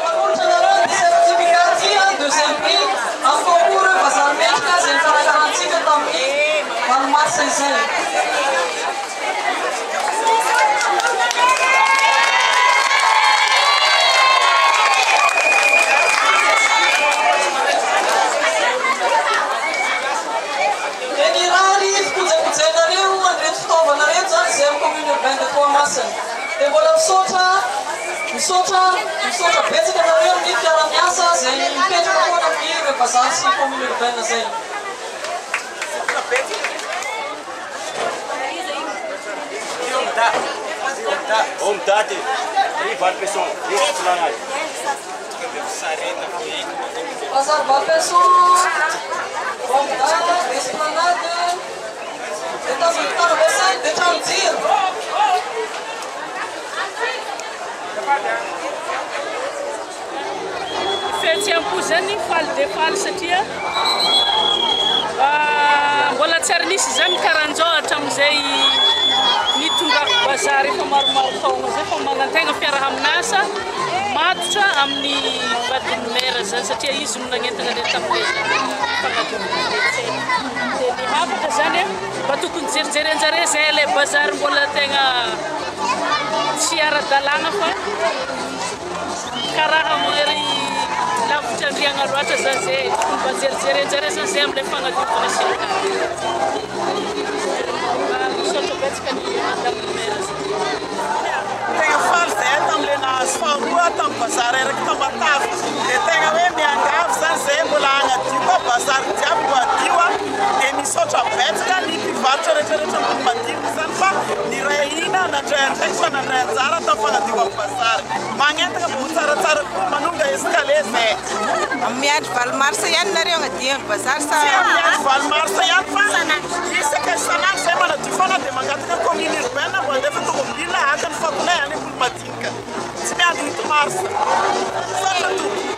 Manolotra anareo ny certificat ty an deuxième prix amin'ny concours ireo bazary mendrika izay nikarakarantsika tamin'ny valo mars izay. Dia nirary fikojakojainareo an'ireto fitaovana ireto izany izay amin'ny commune urbaine de Toamasina. Dia mbola misaotra, misaotra, misaotra betsaka anareo amin'ny fiarahamiasa izay mipetraka foana amin'ireo bazary sy commune urbaine izay. Bazary Valpesson, Omda, Esplanade, dia Tanjombontany dia Trano Jiro. Fihetseham-po zany faly dia faly satria mbola tsy ary nisy izany karan'izao hatramin'izay nitondrako bazary efa maromaro taona izay fa manantegna fiaraha-miasa matotra amin'ny vadin'ny maire zany satria izy no nagnentana anay tamin'ilay fagnadiovana ilay tsena. Dia ny hafatra zany mba tokony jerijerenjare zay ilay bazary mbola tegna tsy ara-dalàna fa Karaha ery lavitra andriagna loatra zany zay tokony mba jerijerenjareo zany zay amle fagnadiovana sy ny tariny. Mba misaotra betsaka ny madame le maire zay. Tegna faly zahay tamle nahazo faharoa tam bazary eraky Tamatave de tegna hoe miangavy zany zahay mbola hagnadio koa bazary jiaby mbo hadio a de misaotra betsaka ny mpivarotra retraretra ambony madinika zany fa niray hina nandray andraikitra nandray anjara tam fagnadiovana bazary. Magnentana mba ho tsaratsara kokoa manonga escalier zay. Miandry valo mars ihany nareo agnadio ny bazary sa? Tsy miandry valo mars ihany fa isaka isan'andro zay manadio foana dia mangataka commune urbaine mba handefa tomobile haka ny fakonay any Ambolomadinika. Tsy miandry huit mars. Misaotra tompoko.